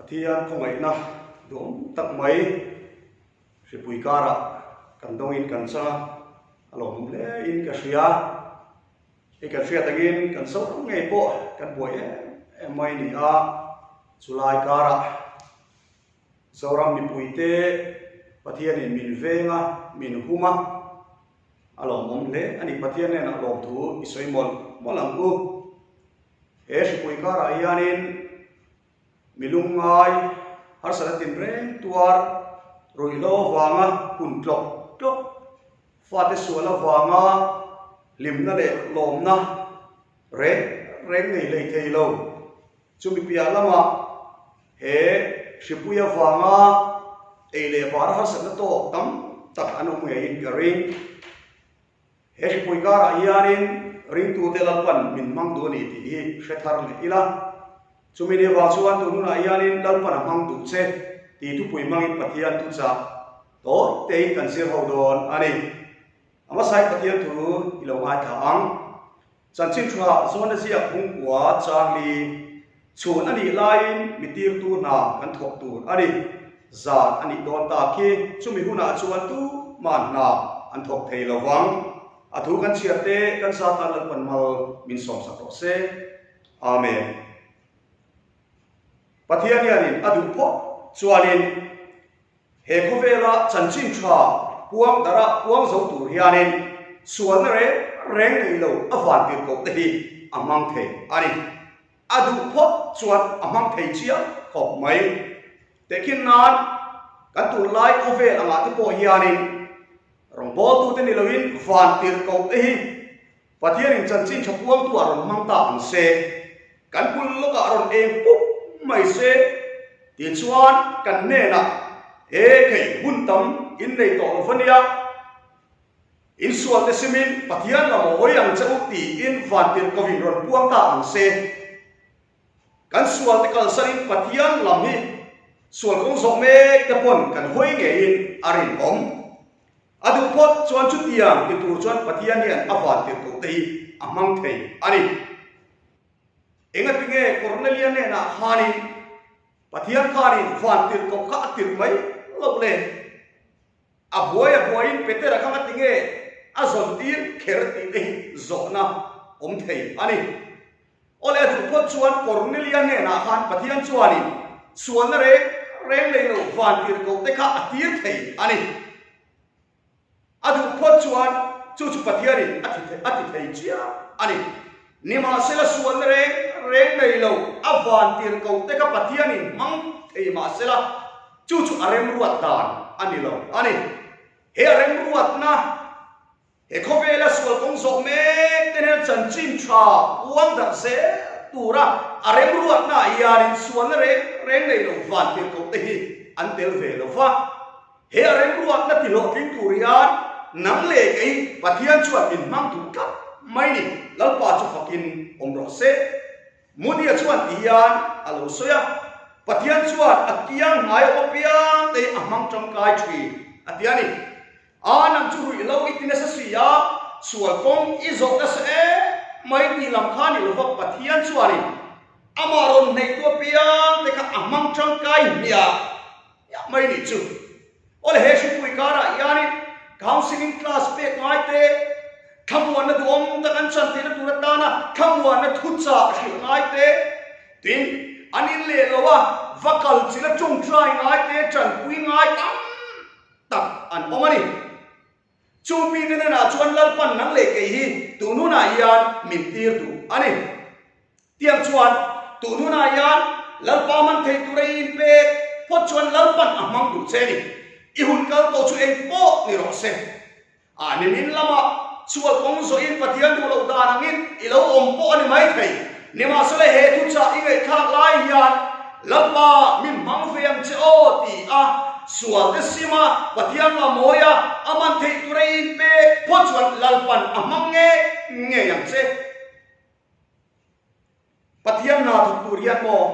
Pathian khawngaihna duhawm tak mai hripui karah kan dawngin kan chang a, a lawmawm hle in ka hria. Hei kan hriat angin kan Zoram ngei pawh kan buai em em mai ni a, chulai karah Zoram mipuite Pathianin min veng a, min hum a, a lawmawm hle a ni. Pathian hnenah lawmthu i sawi mawlh mawlh ang u. He hripui karah hianin mi lungngai harsatna tinreng tuar ruihhlo avanga hun tlawk tlawk, fate sual avanga hlimna leh lawmna reng reng nei hlei thei lo. Chumi piah lamah he hripui avanga ei leh bar harsatna tawk tam tak an awm ngeiin ka ring. He hripui karah hianin ringtute Lalpan min hmang duh a ni tih hi hre thar leh ila. Chumi ni vang chuan tun hunah hianin Lalpan a hmang duh che tih thupui hmangin Pathian thuchah tawi tein kan zir ho dawn a ni. A hmasain Pathian thu i lo ngaithla ang. Chanchin tha zawna ziak Bungkua Charlie chhun a nih laiin mi tirtu hna kan thawk tur a ni. Zan a nih dawn tak hi chumi hunah chuan tuman hna an thawk thei lo vang. A thu kan chhiar te kan zatan Lalpan mal min sawmsak rawh se. Amen. Pathian hianin a duh phawt chuanin He khawvela chanchin tha puang dara puang zo tur hianin sualna reng reng nei lo a vantir koh te hi a hmang thei a ni. A duh phawt chuan a hmang thei chiang khawp mai. Tehkhin nan kan tunlai khawvel angah te pawh hianin rawngbawltute ni loin vantir koh te hi Pathianin chanchin tha puangtu ah rawn hmang ta ang se, kan bul lawkah rawn eng pup mai se, tichuan kan hnenah he thei hun tam in nei tawh lo va nia, in sualte simin Pathian lam a hawi ang che u tiin vantirhkohin rawn puang ta ang se. Kan sualte kalsanin Pathian lam hi sual kawng zawh mek te pawn kan hawi ngeiin a rinawm. A duh phawt chuan chutiang ti tur chuan Pathian hian a van tirhkoh te hi a hmang thei a ni. Engatinge Kornelia hnenah khanin Pathian khanin van tirhkoh kha a tirh mai loh le? A buai a buaiin Petera kha ngatinge a zawn tir kher tih te hi zawhna awm thei a ni. Awle a duh phawt chuan Kornelia hnenah khan Pathian chuanin sualna reng reng nei lo van tirhkoh te kha a tir thei a ni. A duh phawt chuan chu chu Pathianin a ti a ti thei chiah a ni. Nimahsela sualna reng reng nei lo a van tirhkoh te kha Pathianin hmang thei mahsela chu chu a remruat dan a ni lo a ni. He a remruatna He khawvela sual kawng zawh mek te hian chanchin tha puang darh zel tura a remruatna ah hianin sualna reng reng nei lo van tirhkoh te hi an tel ve lo va. He a remruatna ti hlawhtling tur hian nang leh kei Pathian chuan min hmang duh tlat mai ni. Lalpa chu fakin awm rawh se. Mudia chuan ti hian a lo sawi a, Pathian chuan a kiang hnai awm apiang te hi a hmang tangkai thin a ti a ni. A nang chu ruih lo i ti nasa si a, sual kawng i zawh nasa em mai tih lam kha ni lova Pathian chuanin amah rawn hneihtu apiang te kha a hmang tangkai hmiah hmiah mai nih chu. Awle he hripui karah hianin counselling class pek ngai te, thlamuanna duhawm tak an chan theihna tur atana thlamuanna thuchah hrilh ngai te, tin an in leh lo a va kal chilh a tawngtai ngai te, tanpui ngai tam tak an awm a ni. Chu mite hnenah chuan Lalpan nang leh kei hi tun hunah hian min tir duh a ni. Tiang chuan tun hunah hian Lalpa man thei tura i inpek phawt chuan Lalpan a hmang duh che a ni. I hun kal tawh chu eng pawh ni rawh se. A nimin lamah sual kawng zawhin Pathian duh loh dan angin i lo awm pawh a ni mai thei. Nimahsela he thuchah i ngaihthlak lai hian Lalpa min hmang ve ang che aw ti a sual te sim a, Pathian la mawi a, a man theih tur a i inpek phawt chuan Lalpan a hmang ngei ngei ang che. Pathian hna thawk tur hian maw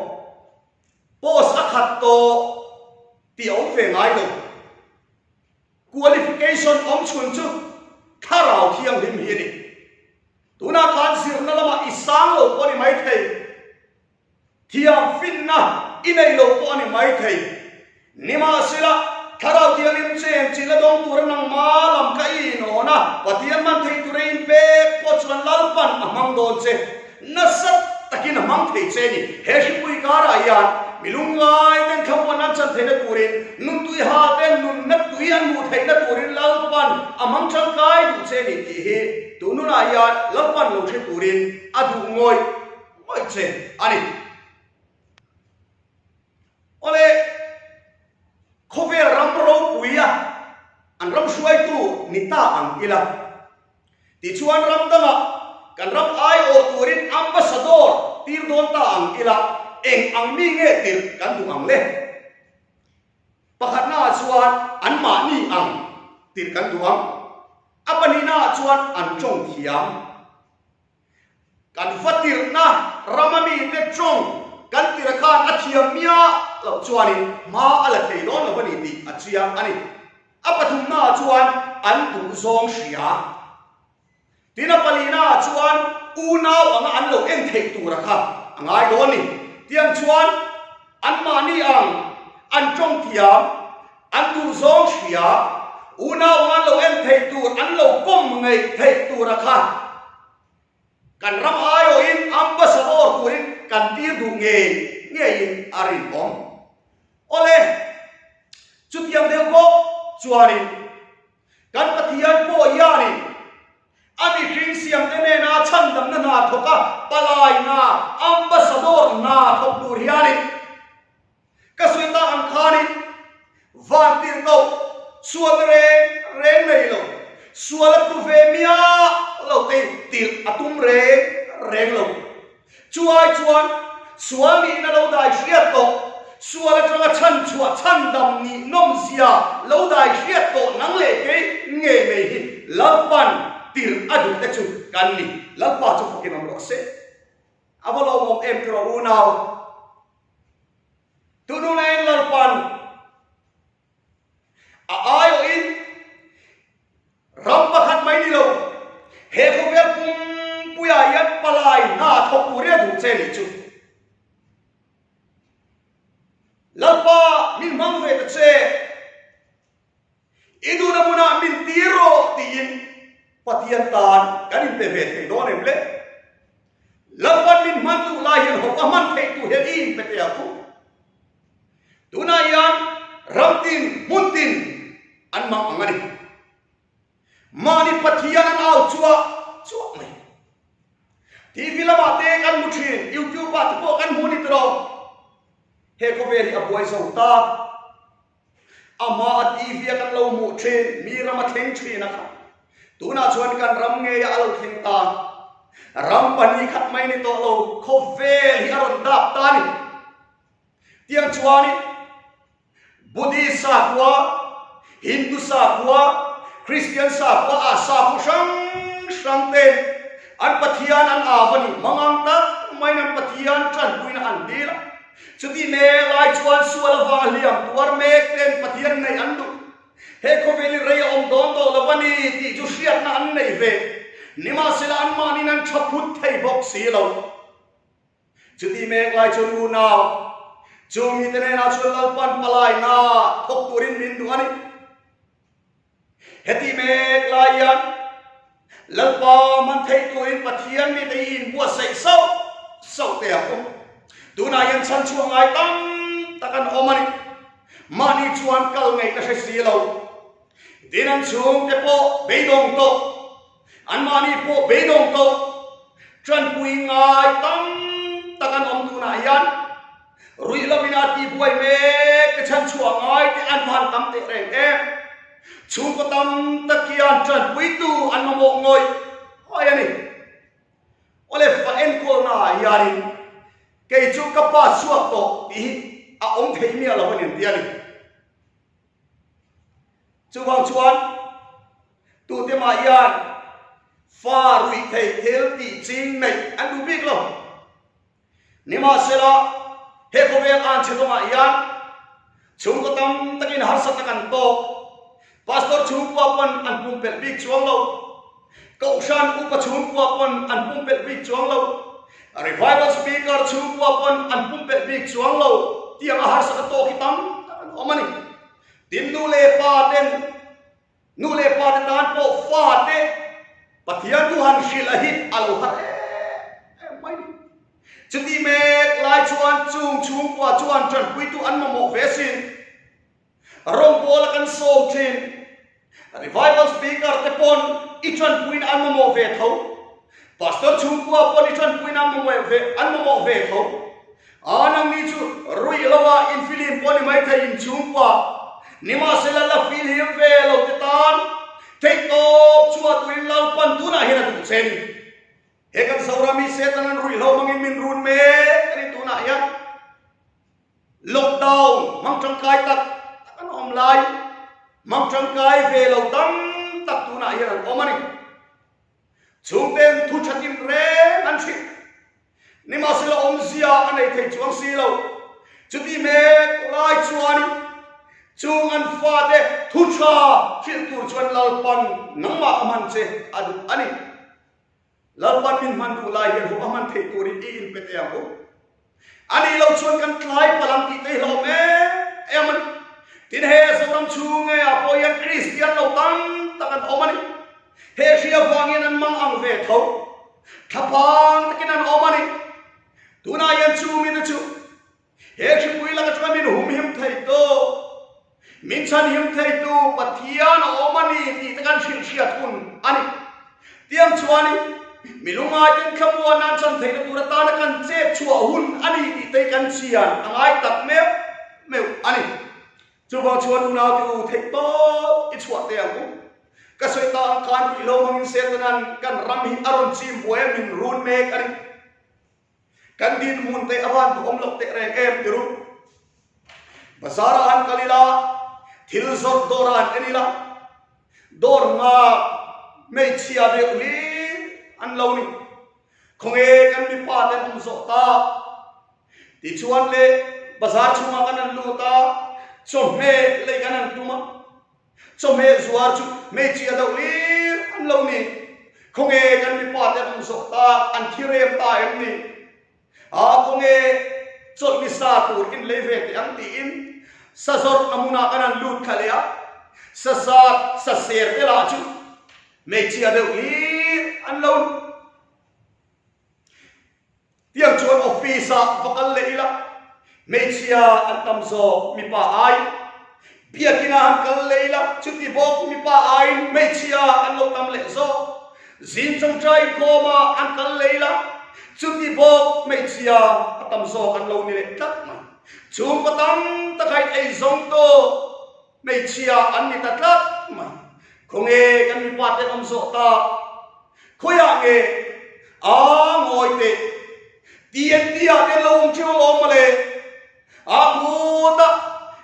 post a khat tawh tih a awm ve ngai lo. Qualification awm chhun chu Thlarau Thianghlim hi a ni. Tunah khan zirna lamah i sang lo pawh a ni maithei. Thiam finna. i nei lo pawh a ni maithei. Nimahsela, Thlarau Thianghlim chen chilh a dawng tura nangma lam kha i inawn a, Pathian hman thei tura i inpek pawh chuan Lalpan a hmang dawn che. Nasa takin a hmang thei che a ni. He hripui karah hian mi lungngai ten thlamuan an chan theihna turin, nun tui ha ten nunna tui an hmuh theihna turin Lalpan a hmang tangkai duh che a ni tih hi tununah hian Lalpan lo hre turin a duh ngawih ngawih che a ni. Awle, khawvel ram ropuia an ram hruaitu ni ta ang ila. Tichuan ram dangah kan ram aiawh turin ambassador tir dawn ta ang ila, eng ang mi nge tirh kan duh ang le? Pakhatnaah chuan anmahni ang tirh kan duh ang. A pahnihnaah chuan an tawng thiam. Kan va tirhna rama mite tawng kan tirh khan a thiam miah loh chuanin hma a la thei dawn lo a ni tih a chiang a ni. A pathumnaah chuan an duhzawng hria. Tin a palinaah chuan unau anga an lo en theih tura kha a ngai dawn a ni. Tiang chuan anmahni ang an tawng thiam, an duhzawng hria, unau anga an lo en theih tur, an lo pawm ngeih theih tura kha Kan ram aiawhin ambassador turin kan tir duh ngei ngeiin a rinawm. Awle, chutiang deuh bawk chuanin kan Pathian pawh hianin a mihring siamte nena chhandamna hna thawka palaina ambassador hna thawk tur hianin Ka sawi tak ang khanin van tir koh sual reng reng nei lo, sual a tlu ve miah lo te tirh a tum reng reng lo. Chu ai chuan sual nihna lo dai hriat tawh, sual atanga chhan chhuah chhandam nih nawmzia lo dai hriat tawh nang leh kei ngei mai hi Lalpan tirh a duh te chu kan ni. Lalpa chu fakin awm rawh se. A va lawmawm em tiraw unau? Tunungain Lalpan a aiawhin ram pakhat mai ni lo, he khawvel pumpuiah hian palai hna thawk turin a duh che nih chu. Lalpa min hmang ve ta che. I duhna hmunah min tir rawh tiin Pathian tan kan inpe ve thei dawn em le? Lalpan min hman duh lai hian hawk a hman theih tur hian i inpe teh ang u. Tunah hian ram tin, hmun tin an mang ang a ni. Mahni Pathian an au chuah chuah mai. TV lamah te kan hmu thin, YouTube ah te pawh kan hmu a ni tawh lo. He khawvel hi a buai zo ta. Amah a TV a kan lo hmuh thin, mi ram a thleng thin a kha. Tunah chuan kan ram ngeia a lo thleng ta. Ram pahnih khat mai ni tawh lo, khawvel hi a rawn dap ta a ni. Tiang chuanin Buddhist sakhua, Hindu sakhua, Christian sakhua ah sakhaw hrang hrang te an Pathian an au a ni. Mangang tak maiin an Pathian tanpuina an dil a. Chutih mek lai chuan sual avanga hliam tuar mek ten Pathian neih an duh. He khawvel hi rei a awm dawn tawh lo a ni tih chu hriatna an nei ve. Nimahsela anmahniin an tha phut thei bawk si lo. Chutih mek lai chuan unau, chu mite hnenah chuan Lalpan palaina thawk turin min duh a ni. Heti mek lai hian Lalpa man theih turin Pathian mite hi inbuatsaih sauh sauh teh ang u. Tunah hian chhanchhuah ngai tam tak an awm a ni. Mahni chuan kal ngaihna hre si lo. Tin an chhungte pawh beidawng tawh, anmahni pawh beidawng tawh, tanpui ngai tam tak an awm tunah hian Ruih lovin a tihbuai mek te chhanchhuah ngai te an van tam teh reng em. Chhungkaw tam tak hian tanpuitu an mamawh ngawih ngawih a ni. Awle fa enkawlna ah hianin kei chu ka pa chhuak tawh tih hi a awm thei miah lo a ni an ti a ni. Chuvang chuan tute mah hian fa ruih theih thil tih ching neih an duh bik lo. Nimahsela, he khawvel an chhe dawngah hian chhungkaw tam takin harsatna kan tawk. Pastor chhungkua pawn an pumpelh bik chuang lo. Kohhran upa chhungkua pawn an pumpelh bik chuang lo. Revival speaker chhungkua pawn an pumpelh bik chuang lo. Tiang a harsat a tawk hi tam tak an awm a ni. Tin nu leh pa ten nu leh pa te tan pawh fa te Pathian thu han hrilh a hi a lo har em em mai ni. Chuti mek lai chuan chung chhungkua chuan tanpuitu an mamawh ve sin. Rawngbawla kan sawm thin. Revival speaker te pawn i tanpuina an mamawh ve tho. Pastor chhungkua pawn i tanpuina an mamawh ve an mamawh ve tho. A nangni chu ruih loa infilim pawh ni maithei in chhungkua nimahsela la filhim ve lo te tan theihtawp chhuah turin Lalpan tunah hian a duh che ni. He kan Zoram hi Satan an ruihhlo hmangin min run mek a ni tunah hian. Lockdown hmang tangkai tak tak an awm lai, hmang tangkai ve lo tam tak tunah hian an awm a ni. Chhungten thu tha tin reng an hrilh. Nimahsela awmzia a nei thei chuang si lo. Chuti mek lai chuanin chung an fate thu tha hrilh tur chuan Lalpan nangmah a hman che a duh a ni. Lalpan min hman duh lai hian hu a hman theih turin i inpe teh ang u. A nih loh chuan kan tlai palh ang tih te hi hlauhawm em em a ni. Tin, he Zoram chhung ngeiah pawh hian Kristian lo tam tak an awm a ni. He hri avangin an mang ang ve tho. Thlaphang takin an awm a ni. Tunah hian chu mite chu He hripui lak atanga min humhim theitu, min chhanhim theitu Pathian a awm a ni tih te kan hrilh hriat hun a ni. Tiang chuanin mi lungaiten thlamuan an chan theihna tur atana kan chet chhuah hun a ni tih te hi kan chian a ngai tak meuh meuh a ni. Chuvang chuan unaute u theih tawp i chhuah teh ang u. Ka sawi ta ang khan ruihhlo hmangin Setanan kan ram hi a rawn chim buai a min run mek a ni. Kan dinhmun te a van duhawm loh teh reng em ti ru. Bazar ah han kal ila, thil zawrh dawr ah han en ila, dawr nghak hmeichhia deuh hlir an lo ni. Khawnge kan mipa te an awm zawh ta. Tichuan le bazar chhungah kan han lut a, chawhmeh lei kan han tum a. Chawhmeh zuar chu hmeichhia deuh hlir an lo ni. Khawnge kan mipa te an awm zawh tak, an thi rem ta em ni? Aa khawnge chawlhni sa tur in lei ve teh ang tiin sa zawrhna hmunah kan han lut thla leh a, sa zat, sa ser te lah chu hmeichhia deuh hlir an lo ni. Tiang chuan office ah va kal leh ila, hmeichhia an tam zawk mipa aiin. Biakinn ah han kal leh ila, chuti bawk mipa aiin hmeichhia an lo tam leh zawk. Zing chawngchai inkhawm ah han kal leh ila, chuti bawk hmeichhia a tam zawk an lo ni leh tlat mai. Chhungkaw tam tak ah in ei zawng tawh hmeichhia an ni ta tlat mai. Khawnge kan mipa te an awm zawh tak? Khawiah nge a ngawi teh? TNT ah te lo awm theuh alawm mawle. A khuta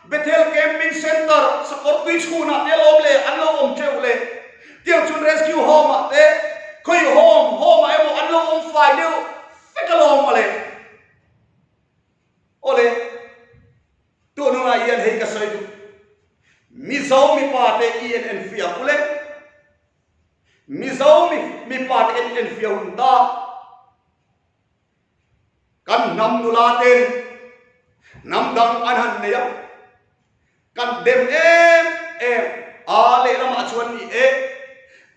Bethel Camping Centre Sakawrtui chhunah te alawm le an lo awm theuh le. Tiang chuan Rescue Home ah te khawi home home ah emaw an lo awm fai deuh vek alawm mawle. Awle, tununah hian hei ka sawi duh. Mizo mipa te i en en fiah ule. Mizo mipa te en en fiah hun ta. Kan hnam nula ten hnam dang an han nei a, kan dem em em a lehlamah chuan ni e,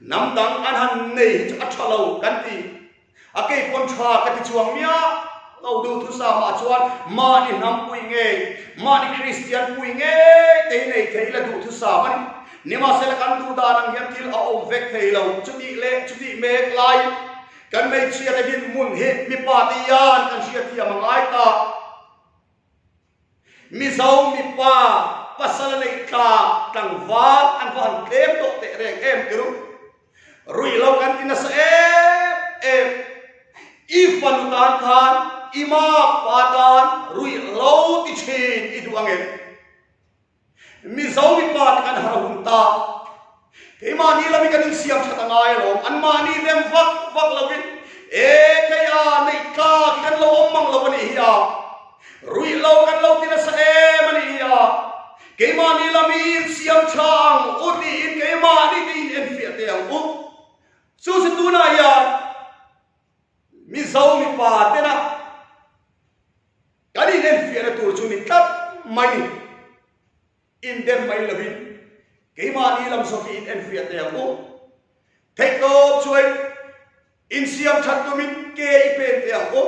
hnam dang an han nei hi chu a tha lo kan ti. A kei pawn tha ka ti chuang miah lo duhthusam ah chuan mahni hnam pui ngei, mahni Kristian pui ngei te hi nei thei la duhthusam a ni. Nimahsela kan duh dan ang hian thil a awm vek thei lo. Chutih leh chutih mek lai kan hmeichhia te dinhmun hi mipa te hian kan hriatthiam a ngai ta. Mizo mipa pasal a neih tlak tlangval an va han tlem tawh teh reng em ti ru. Ruih lo kan ti nasa em em. I fanu tan khan i makpa tan ruih lo ti thin i duh ang em? Mizo mipa te kan har hun ta. Keimahni lam hi kan insiam that a ngai alawm. Anmahni dem vak vak lovin e kei a neih tlak hi kan lo awm mang lo a nih hi a. Ruih lo kan lo ti nasa em a nih hi a. Keimahni lam hi insiam tha ang u tiin keimahni te in enfiah teh ang u. Chu chu tunah hian Mizo mipa tena kan inenfiahna tur chu ni tlat. mai ni. Indem mai lovin keimahni lam zawk hi in enfiah teh ang u. Theihtawp chuan insiam that tumin ke i pen teh ang u.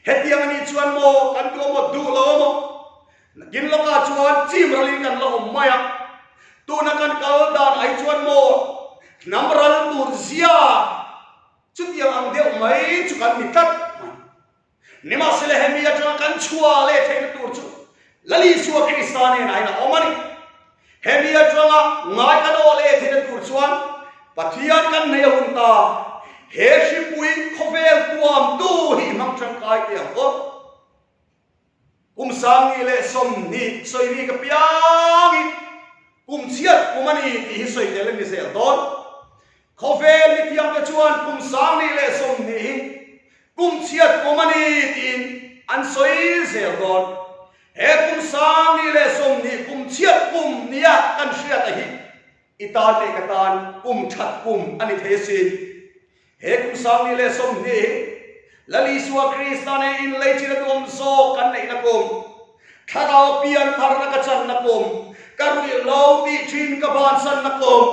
Hetiang a nih chuan maw kan duh amaw duh lo amaw nakin lawkah chuan chim ralin kan la awm mai a. Tuna kan kal dan ai chuan maw hnam ral tur zia chutiang ang deuh mai chu kan ni tlat mai. Nimahsela hemi atanga kan chhuah leh theihna tur chu Lal Isua Krista nen a in a awm a ni. Hemi atanga ngai kan awh leh theihna tur chuan Pathian kan nei a hun ta. He hripui khawvel tuamtu hi i hmang tangkai teh ang aw. Kum 2020 sawi bik apiangin kum chhiat kum a ni tih hi sawi tel a ni zel dawn. Khawvel mithiamte chuan kum 2020 hi kum chhiat kum a ni tiin an sawi zel dawn. He kum 2020 kum chhiat kum nia kan hriat a hi i tan leh ka tan kum that kum a ni thei asin. He kum 2020 hi Lal Isua Krista nen inlei chin a duhawm zawk kan neihna kum, thlarau pian tharna ka channa kum, ka ruih lo tih thin ka bansanna kum,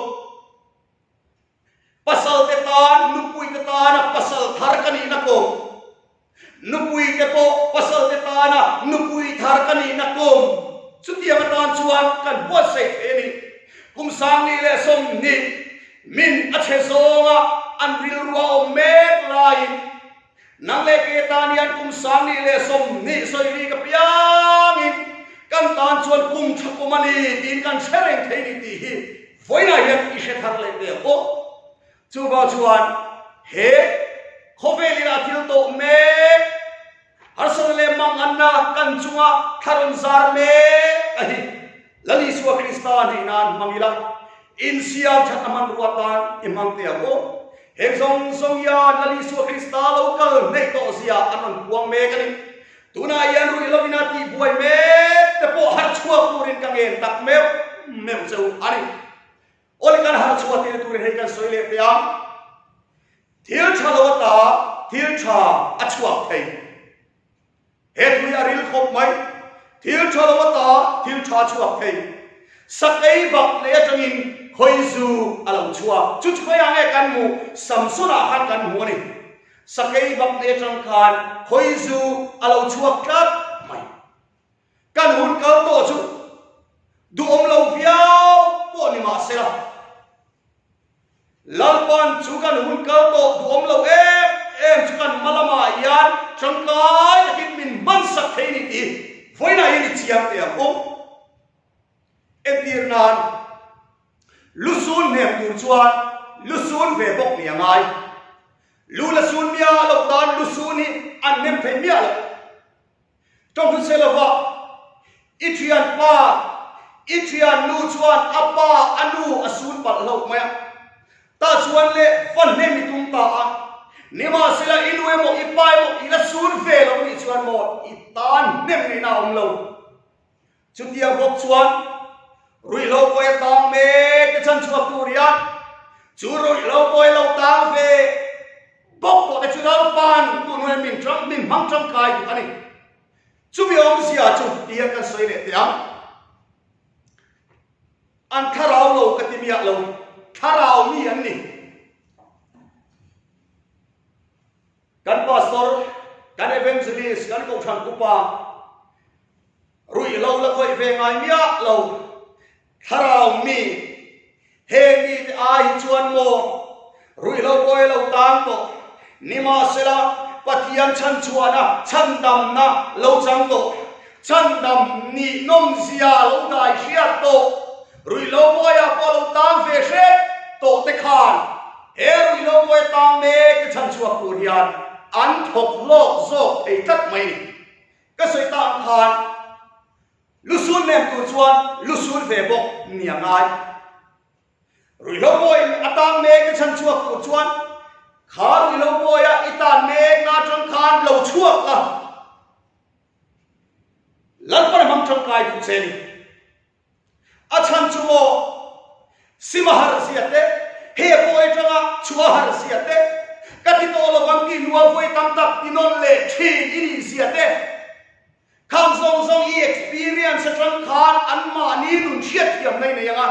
pasalte tan nupuite tana pasal thar ka nihna kum, nupuite pawh pasalte tana nupui thar ka nihna kum, chutiang atan chuan kan buatsaih thei a ni. Kum 2020 min a chhe zawnga an rilru a awm mek laiin nang leh ke tan hian kum 2020 sawi rik apiangin kan tan chuan kum tha kum a ni tiin kan hre reng thei ni tih hi vawiinah hian i hre thar leh teh ang aw. Chuvang chuan he khawvelin a thil tawh mek Harsatna leh manganna kan chunga thla rawn zar mek a hi. Lal Isua Krista hneih nan hmang ila, insiam thatna hmanrua tan i hmang teh ang u. Heng zawng zawng hian Lal Isua Krista lo kal hneih tawh zia an rawn puang mek a ni. Tunah hian ruih lovin a tihbuai mek te pawh harh chhuak turin ka ngen tak meuh meuh che u a ni. Awle kan harh chhuah tir turin hei kan sawi leh teh ang. Thil tha lo ata thil tha a chhuak thei. He thu hi a ril khawp mai. Thil tha lo ata thil tha a chhuak thei. Sakei bak nei atangin khawizu a lo chhuak. Chu chu khawiah nge kan hmuh? Samson-ah khan kan hmu a ni. Sakei bak nei atang khan khawizu a lo chhuak tlat mai. Kan hun kal tawh chu duhawm lo viau pawh ni mah sela, Lalpan chu kan hun kal tawh duhawm lo em em chu kan hma lamah hian tangkai takin min hmansak thei ni tih vawiinah hian i chiang teh ang u. Entir nan, lusun hnem tur chuan lusun ve bawk ni a ngai. Lu la sun miah lo tan lusun hi an hnem thei miah lo. Tawng hre lova i thian pa, i thian nu chuan a pa, a nu a sun palh hlauh mai a. Tah chuan le va hnem i tum ta a. Nimahsela i nu emaw i pa emaw i la sun ve lo nih chuan maw i tan hnem ngaihna a awm lo. Chutiang bawk chuan ruihhlo pawi a tang mek te chhan chhuak tur hian chu ruihhlo pawi lo tang ve bawk pawh te chu Lalpan tun hun min tang min hmang tangkai duh a ni. Chumi awmzia chu ti hian kan sawi leh teh ang. An thlarau lo ka ti miah lo, thlarau mi an ni. Kan pastor, kan evangelist, kan kohhran upa ruih lo la khawih ve ngai miah lo, thlarau mi, heng mite ai hi chuan maw ruih lo pawi lo tang tawh, nimahsela Pathian chhanchhuahna, chhandamna lo chang tawh, chhandam nih nawmzia lo dai hriat tawh, ruih lo pawiah pawh lo tang ve hret tawh te khan, He ruihlo buai tang mek te chhan chhuak tur hian an thawk hlawk zawk thei tlat mai ni. Ka sawi ta ang khan lusun nem tur chuan lusun ve bawk ni a ngai. Ruihlo buaiin a tang mek te chhan chhuak tur chuan kha ruihlo buaia i tan mek na atang khan lo chhuak la. Lalpan a hmang tangkai duh che ni. A chhan chu maw sim a harh zia te, he pawi atanga chhuah a harh zia te, ka ti tawh lo ang tih hnua vawi tam tak ti nawn leh thin i nih zia te. Khang zawng zawng i experience atang khan anmahni nun hriatthiamna i nei ang a,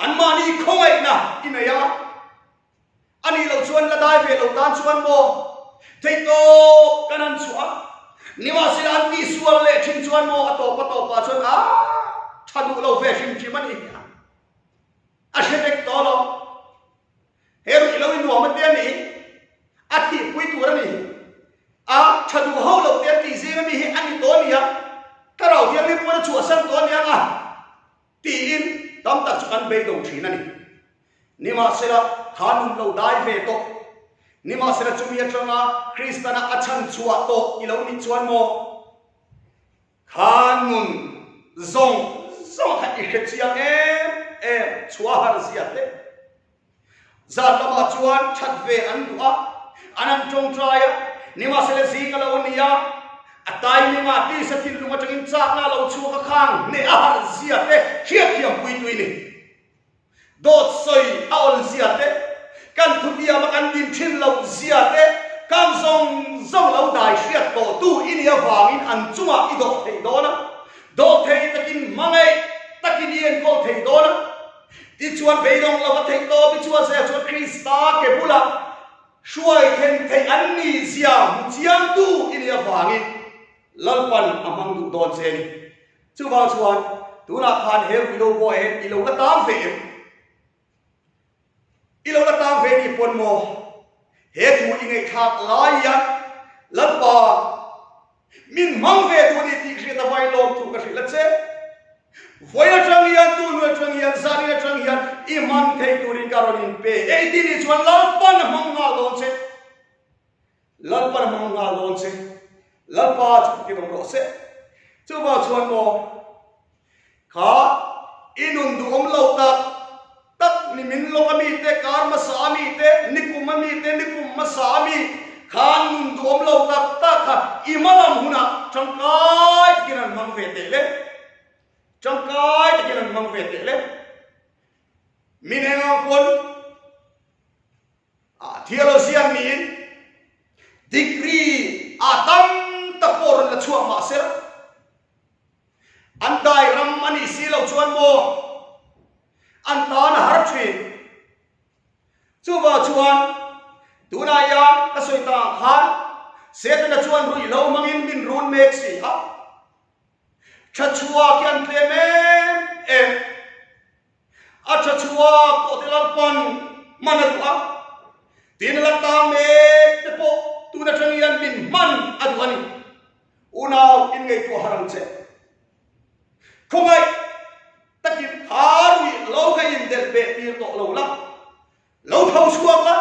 anmahni khawngaihna i nei ang a. A nih loh chuan la dai ve lo tan chuan maw theihtawp kan han chhuah a, nimahsela an tihsual leh thin chuan maw a tawp a tawpah chuan a tha duh lo ve hrim hrim a ni. A hre vek tawh lo. He ruih lo i nuam a te a ni, a thihpui tur a ni, a tha duh ho loh te an tih zing ami hi a ni tawh a nia, thlarau thianghlim pawn a chhuahsan tawh a nia a tiin tam tak chu kan beidawng thin a ni. Nimahsela, kha nun lo dai ve tawh. Nimahsela chumi atanga Kristana a chhan chhuah tawh i lo nih chuan maw? Kha nun zawng zawng kha i hre chiang em em chhuah har zia te. Zan lamah chuan that ve an duh a, an han tawngtai a, nimahsela zing a lo ni a, a timing ah tisa thinlung atangin chakna a lo chhuak a khang hneh a harh zia te hriatthiam pui tui ni. Dawt sawi a awl zia te, kan thutiam a kan din thin loh zia te, kan zawng zawng lo dai hriat tawh tu i nih avangin an chungah i dawh thei dawn a, dawh thei takin hmangaih takin i enkawl thei dawn a. Tichuan beidawng lova theih tawp i chuan zia chuan Krista ke bulah hruai thlen theih an nih zia hmu chiangtu i nih avangin Lalpan a hmang duh dawn che a ni. Chuvang chuan tunah khan he ruih lo pawh hian i lo la tang ve em? I lo la tang ve nih pawn maw? He thu i ngaihthlak lai hian Lalpa min hmang ve duh a ni tih hriat a vai lawm thu ka hrilh a che. Vawi atang hian, tunu atang hian, zanin atang hian i hman thei turin ka rawn inpe ei tih nih chuan Lalpa'n a hmang nghal dawn che. Lalpa hmang nghal dawn che. Lalpa chu fakin awm rawh se. Chuvang chuan maw, kha i nun duhawm lo tak tak ni min lawk a mi te, kar hmasa a mi te, nikum a mi te, nikum hmasa a mi khan nun duhawm lo tak tak kha i hma lam hunah tangkai takin an hmang ve teh le. Tangkai takin an hmang ve teh le. Min eng ang pawn Theologian niin degree a tam tak pawh rawn la chhuak mah se la, an dai ram a nih si loh chuan maw an tan a har thin. Chuvang chuan tunah hian ka sawi ta ang khan Setana chuan ruihhlo hmangin min run mek si a, tha chhuak hi an tlem em em. A tha chhuak tawh te Lalpan hman a duh a, tin la tang mek te pawh tun atang hian min hman a duh a ni. Unau in ngaihtuah har ang che. Khawngaih takin tharui lo kha indelh beh tir tawh lo la. Lo tho chhuak la,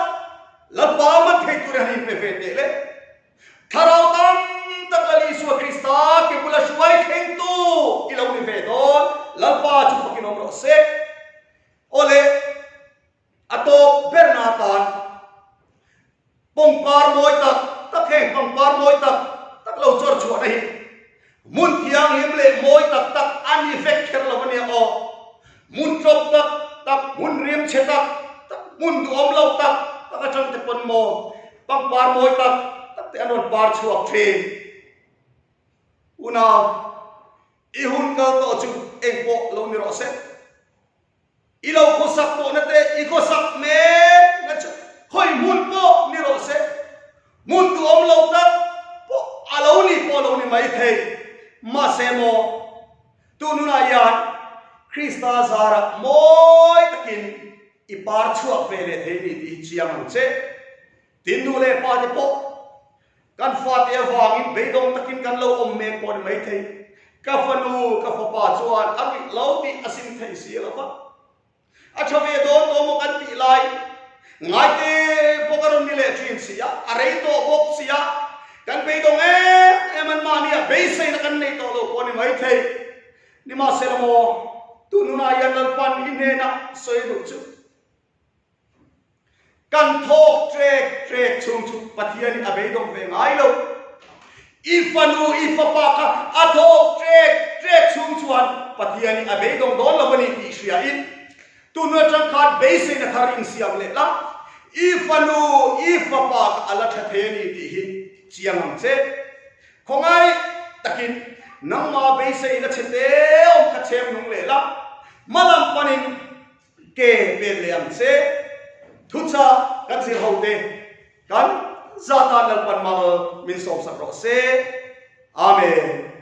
Lalpa man thei tur han inpe ve teh le. Thlarau tam tak Lal Isua Krista ke bula hruai thlengtu i lo ni ve dawn, Lalpa chu fakin awm rawh se. Awle, a tawp berna atan Pawngpar mawi tak tak heng pangpar mawi tak tak lo chawr chhuahna hi hmun thianghlim leh mawi tak tak a ni vek kher lo a nia aw. Hmun tlawp tak tak, hmun rim chhe tak tak, hmun duhawm lo tak tak atang te pawn maw pangpar mawi tak tak te an rawn par chhuak thin. Unau, i hun kal tawh chu engpawh lo ni rawh se. I lo khawsak tawhna te i khawsak mek na chu khawi hmun pawh ni rawh se, hmun duhawm lo tak pawh a lo ni pawh lo ni mai thei. Mahse maw, tununah hian Krista zarah mawi takin i par chhuak ve leh thei ni tih hi chiang ang che. Tin nu leh pa te pawh Kan fate avangin beidawng takin kan lo awm mek pawh ni maithei. Ka fanu, ka fapa chuan a ruih lo tih a sim thei si lo va. A tha ve dawn tawh maw kan tih lai ngaite bawk a rawn ni leh thin si a, a rei tawh bawk si a, kan beidawng em em an mahnia beiseina kan nei tawh lo pawh ni maithei. Nimahsela maw, tunhunah hian Lalpan i hnenah sawi duh chu. Kan thawk trek trek chhung chu Pathian hi a beidawng ve ngai lo. I fanu, i fapa kha a thawk trek trek chhung chuan Pathian hi a beidawng dawn lo a ni tih hria in tun atang khan beiseina thar insiam leh la, i fanu, i fapa kha a la tha thei a ni tih hi chiang ang che. Khawngaih! takin nangma beiseina che te awm kha chhem nung leh la, hmalam panin ke pen leh ang che. Thuchah kan zir ho te kan zatan Lalpan mal min sawmsak rawh se. Amen.